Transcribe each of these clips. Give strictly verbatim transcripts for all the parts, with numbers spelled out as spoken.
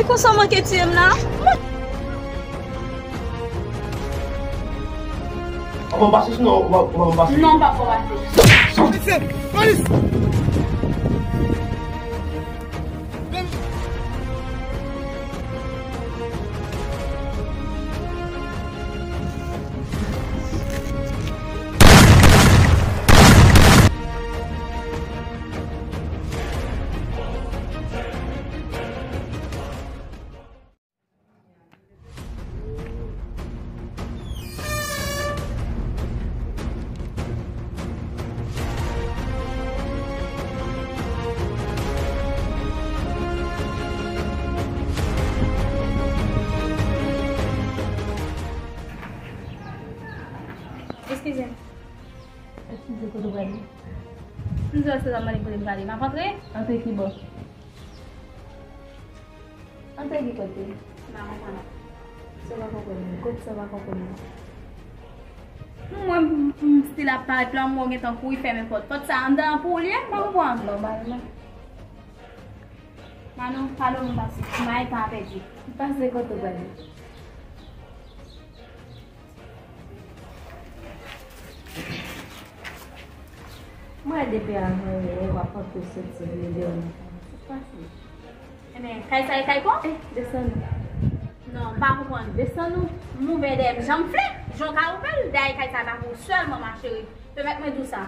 Konsa w manke tiye m la? Ou pa pase sinon, ou pa, ou pa pase. Non, m p ap pase. Polis! Polis! Eskize m. Eskize, kote w prale? M di w se sa m mande kote m prale. M ap antre? Antre ki bò? Antre ki kote? M pa konprann. Sa w pa konprann? Kote sa w pa konprann? Mwen, m, m stil ap parèt la, m wè w gentan kouri fèmen pòt. Pòt sa anndan an pou ou li ye? M pa konprann. Nòmalman. Manou, pale m pase. M pa gen tan a pèdi. Pase kote w prale. Mwen depi avan yè, w ap antre soti vin deyò nan kay la. Sa k pase? Ebyen, kay sa e kay pa w? Eh, desann ou. Non, m pa konprann. Desann ou. M ouvè dèyè m jan m vle, jan w ka ouvè l. Dèyè kay sa pa pou ou sèlman, ma chérie. Pèmèt mwen di w sa.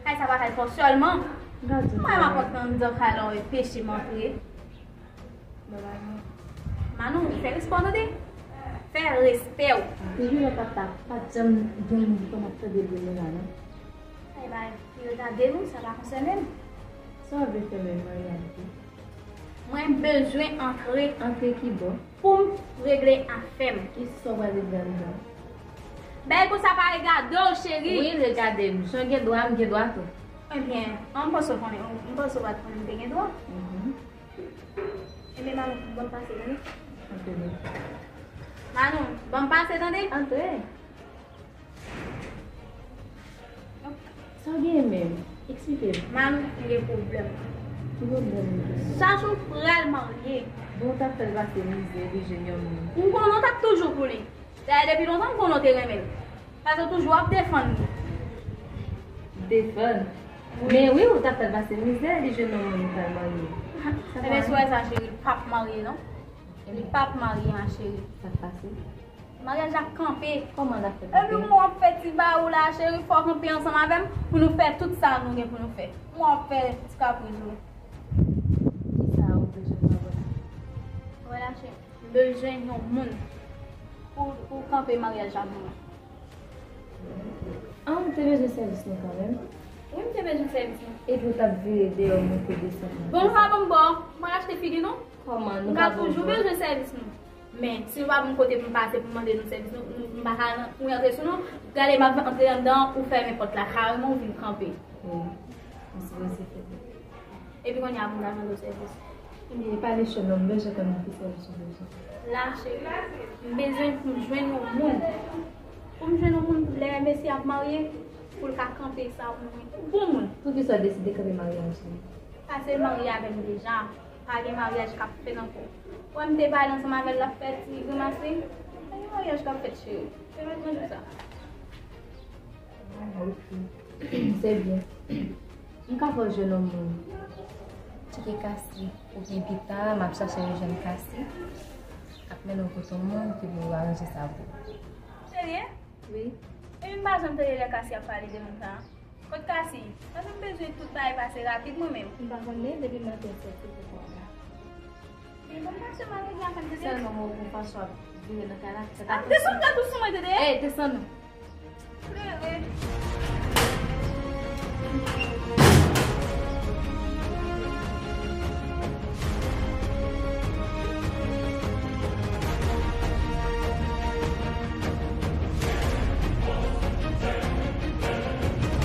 Kay sa pa kay pa w sèlman. Gade. Mwen, m ap antre anndan kay la, w peche m antre. Manou, fè respè w tande. Fè respè w. Toujou nan papa, pa t janm gen moun ki konn ap tande bri nou la, non. Ay, bay, ki regade nou, sa pa konsène m. Sa w vle fè menm Maria di? Mwen bezwen antre. Antre ki bò? Pou m regle afè m. Kisa w pral regle anndan? Bay pou sa pa regade w, cheri. Wi, l regade m. Jan gen dwa, m gen dwa tou. Ebyen, an m panse w konnen, m panse w pa t konnen m te gen dwa. Mhm. Ebyen, Manou, ban m pase, tande. Antre. Manou, ban m pase, tande. Antre. Sa w genyen menm? Eksplike m. Manou, m gen pwoblèm. Ki pwoblèm ou gen? Sa jou pral marye. Bon, w t ap fè l pase mizè, li jwenn yon moun. M konnen w t ap toujou pou li. Dayè, depi lontan, m konnen w te renmen l. Paske w toujou ap defann li. Defann? Wi. Men wi, ou t ap fè l pase mizè, li jwenn yon moun li pral marye. Ebyen, si w wè sa, cheri, li p ap marye, non. Li p ap marye, ma chérie. Sa k pase? Maryaj la kanpe. Kòman l ap fè kanpe? Epi mwen ap fè ti ba ou la, cheri, fò w kanpe ansanm avè m pou nou fè tout sa nou gen pou nou fè. Mwen ap fè ti kapriz ou. Kisa ou bezwen fè avè m? Wè la, cheri, m bezwen yon moun pou, pou kanpe maryaj la pou mwen. Ah, ou te bezwen sèvis nou kanmenm? Wi, m te bezwen sèvis nou. Epi ou t ap vire deyò m pou desann nan. Bon, nou pa ban m bò. Mwen achte figi nou. Kòman nou pa ban w bò? M ka toujou bezwen sèvis nou. Men, si nou pa ban m kote pou m pase pou m mande nou sèvis nou, nou, m pa ka ran-, ou rantre sou nou. Gade, m ap antre anndan, ou fèmen pòt la kareman, ou vin kanpe. Wi, m sipoze fè sa. Epi kounye a pou m ta mande w sèvis. Ebyen, pale cho non, m bezwen konn ki sèvis ou bezwen. La, cheri, m bezwen pou m jwenn yon moun. Pou m jwenn yon moun, lè mesye ap marye, pou l ka kanpe sa pou mwen. Yon bon moun. Poukisa w deside kanpe maryaj la? Pase marye avè m deja. Pa gen maryaj k ap fèt ankò. Ou wè m te pale ansanm avè l, l ap fè ti grimas li. Pa gen maryaj k ap fèt, cheri. Se mèt mwen di w sa. Ah, ok. Se byen. M ka fè w jwenn yon moun. Kite Kasi. Oubyen pita, m ap chache yon jèn Kasi k ap mennen w kote yon moun ki pou aranje sa pou ou. Serye? Wi. Epi m pa janm tande lè Kasi ap pale de moun sa a. Kot Kasi? Paske m bezwen tout bagay pase rapid mwen menm. M pa konnen, depi maten sòti poko anba. Men bon, m pa sou mari la, fè m tande. Sèlman mwen pou Fanswa vire nan kay la. Ah, desann gad ou sou mwen, tande? Ey, desann non. Klere.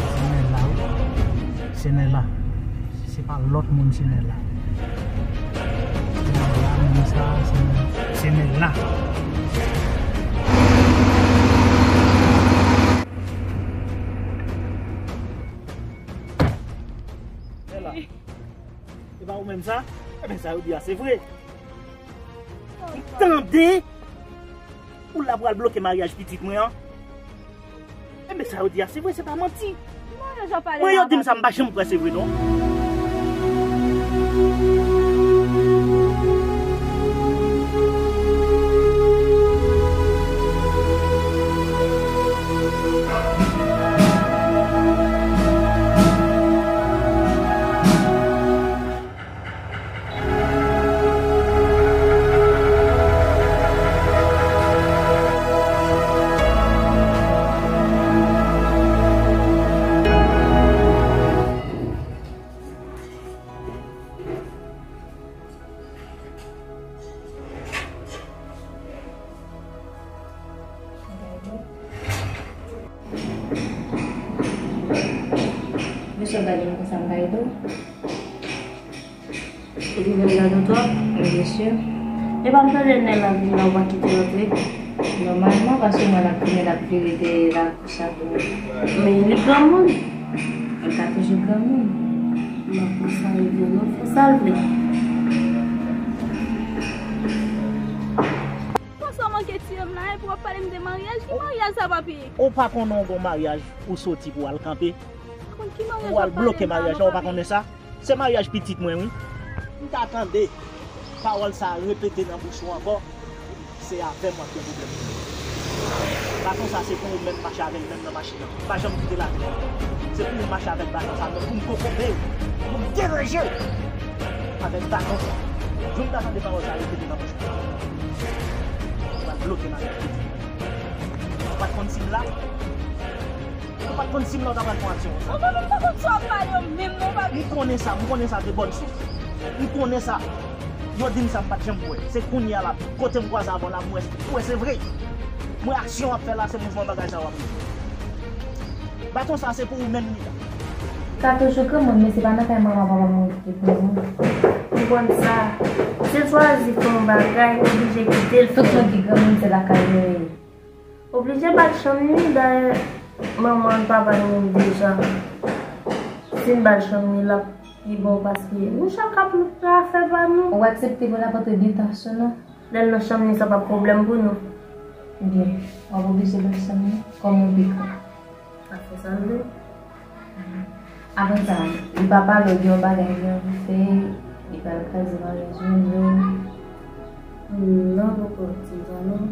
Se Nèla, wi. Se Nèla. Se pa lòt moun, se Nèla. Se Nèla, moun sa, se Nèla. Se Nèla. Nèla. E pa ou menm sa? Ebyen, sa yo di a, se vre. M tande ou la pral bloke maryaj pitit mwen an. Enben, sa yo di a, se vre, se pa manti. Mwen, yo di m sa, m pa janm kwè se vre, non. Mesye, w gade m konsa, m pa ede w? Ou rive m gade w twòp? Wi, mesye. Epa m tande nèg la vin la, ou pa kite l antre? Nòmalman, paske mwen l ap tounen, l ap vire dèyè l ap Chapo. Men li granmoun. Li ka toujou granmoun. M ap konsa rete non, fè sa l vle. Konsa w manke tiye m la, epi w ap pale m de maryaj? Ki maryaj sa, papi? Ou pa konnen w gon maryaj ou soti pou w al kanpe? Ou al bloke maryaj la, ou pa konnen sa? Se maryaj pitit mwen, wi. M ka tande pawòl sa a repete nan bouch ou ankò, se avè m w ap gen pwoblèm. Baton sa se pou ou menm mache avè l menm nan machin nan. Pa janm kite l atè. Se pou ou mache avèk baton sa menm pou m kokobe l, pou m deranje l avèk baton sa. Jou m ta tande pawòl sa a repete nan bouch ou, m pral bloke maryaj pitit mwen. Ou pa t konn si m la? Ou pa t konn si m la ou ta pral fè yon aksyon konsa. Mwen menm pa konn sa w ap pale yo menm non, papi. M konnen sa, m konnen sa de bòn sous. M konnen sa. Yo di m sa m pa t janm kwè. Se kounye a la, kote m kwaze avè w la, m wè, m wè se vre. M wè aksyon w ap fè la, se mouvman bagay sa w ap mouvman. Baton sa se pou ou menm li la. Ka toujou granmoun, men se pa nan kay manman papa m ou rete pou ou. M konn sa. Si l chwazi fè yon bagay, oblije kite l fè. Tout moun ki granmoun, se lakay yo ye. Oblije bat chanm li, dayè manman l pa ba nou deja. Si n bat chanm li, l ap pi bon paske nou chak ap louvri afè pa nou. Ou aksepte pou n ap antre byen ta sou nou? Lè l nan chanm li, sa p ap pwoblèm pou nou. Byen, w ap oblije bat chanm li kòm yon pi gran. Sa fè sa l vle. Apre sa, li pa pale w de yon bagay li anvi fè, li pral kraze maryaj mwen vre. Non, poko di m sa non.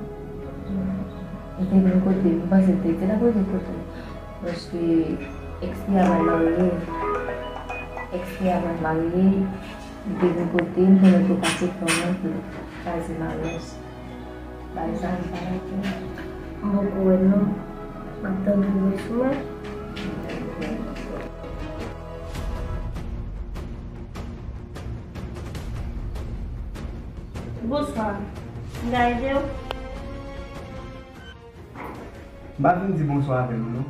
Li te vin kote m, m panse l te di l ap rete kote m. Paske ex li a pral marye. Ex li a pral marye. Li te vin kote m, konnen tou pase plan nan pou kraze maryaj. Bay zam pa lakay. M poko wè l non. M ap tann pou l vin sou mwen. Bonswa. M ka ede w? M pa vin di bonswa avè nou non.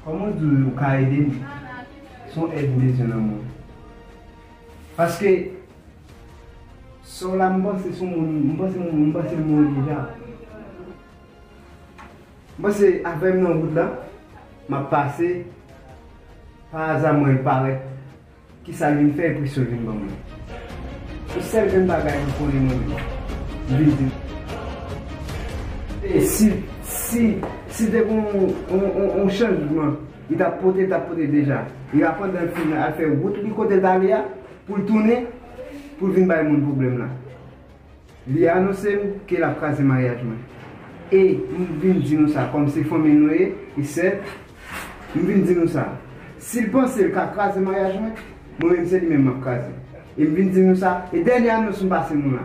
Kòman w di w ka ede m? Se yon èd m bezwen nan men w. Paske sa w la m panse se yon moun, m panse m panse m mouri deja. M panse avè m nan wout la, m ap pase, pa aza m wè l parèt. Kisa l vin fè, enpresyon l vin ban mwen. Yon sèl grenn bagay m konnen mwen menm. M vin di. E si, si, si te gon yon, yon, yon, yon chanjman, li t ap pote, li t ap pote deja. E a pandan l fin al fè wout li kote l t ale a, pou l tounen, pou l vin bay moun pwoblèm la. Li anonse m ke l ap kraze maryaj mwen. E m vin di nou sa, kòm se fanmi nou ye, e sè, m vin di nou sa. Si l panse l ka kraze maryaj mwen, mwen menm se li menm m ap kraze. E m vin di nou sa, e dènye anons m pase nou la.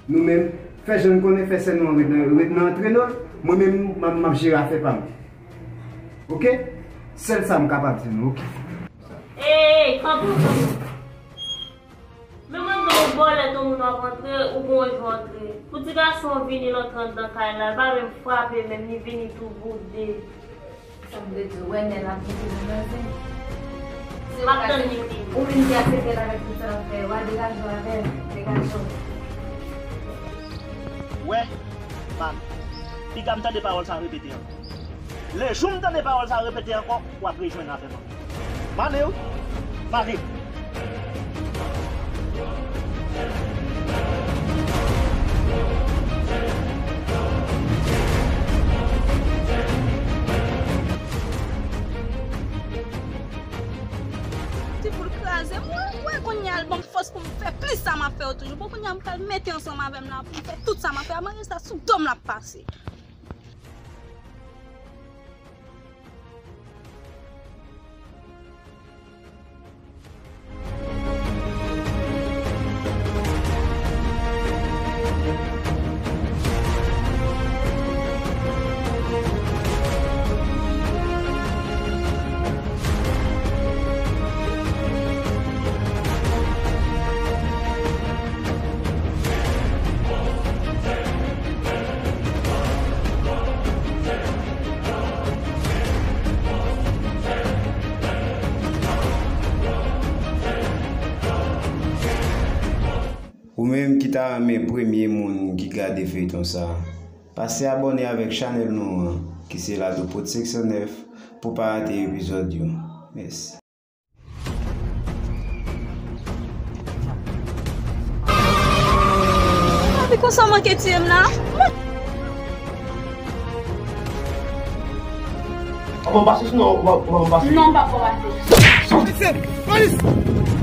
Nou menm, fè jan n konnen, fè sè nou an ret nan, ret nan antre nou, mwen menm m ap, m ap jere afè pa m. Oke? Sèl sa m kapab di nou, oke? Ey, kanpe, kanpe. Men mwen gen yon bòlèt yon moun ap antre, ou gon jou antre. Pou ti gason an vini l antre anndan kay la, l pa menm frape, menm li vini tou boude. Sa m vle di w, wè nèg la pou vini nan zen. Se ou menm ki aksepte l avèk tout sa l ap fè, w a degaje w avè l, degaje w. Wè, man, piga m tande pawòl sa repete ankò. Lejou m tande pawòl sa repete ankò, w ap rejwenn avè m ankò. M ale wi. M ale. Se mwen, mwen kounye a l ban m fòs pou m fè plis sa m ap fè yo toujou. Bon, kounye a m pral mete ansanm avè m la pou m fè tout sa m ap fè. Mwen rete sou do m l ap pase. Ou menm ki ta renmen premye moun ki gade feyton sa, pase abòne avèk chanèl nou an, ki se Ladopot senk san nèf, pou pa rate epizòd yo. Mèsi. Papi, konsa w manke tiye m la? Ou pa pase, sinon ou pa, ou pa pase. Non, m pa pase. Polis! Polis!